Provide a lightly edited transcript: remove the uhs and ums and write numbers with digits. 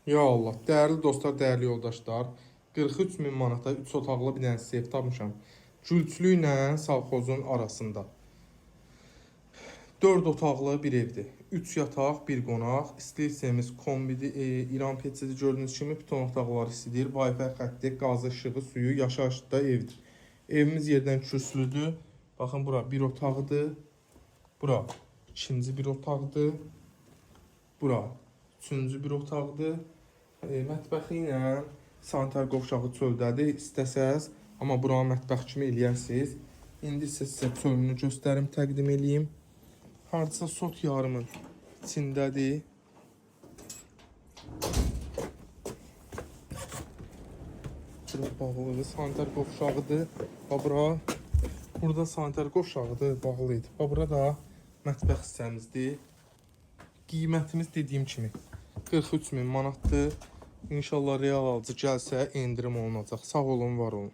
Ya Allah, dəyərli dostlar, dəyərli yoldaşlar, 43 min manata 3 otaqlı bir dənə ev tapmışam. Gülçülü ilə Savxozun arasında. 4 otaqlı bir evdir. 3 yataq, 1 qonaq. İstilsemiz kombidir, İran peçidir gördüyünüz kimi bütün otaqlar istidir. Wi-Fi xətti, qazı, işığı, suyu, yaşayışda evdir. Evimiz yerdən kürsülüdür. Baxın bura bir otaqdır. Bura ikinci bir otaqdır. Bura üçüncü bir otaqdır. Mətbəxi ilə sanitar qovşağı çöldədir. İstəsəz, amma buranı mətbəx kimi eləyərsiniz. İndi isə sizə çölünü göstərim, təqdim eləyim. Hardasa sot yarımın içindədir. Bura bağlıdır, sanitar qovşağıdır. Bax bura, burada sanitar qovşağıdır, bağlı idi. Bax bura da mətbəx hissəmizdir. Qiymətimiz dediyim kimi 43 min manatdır. İnşallah real alıcı gəlsə endirim olunacaq. Sağ olun, var olun.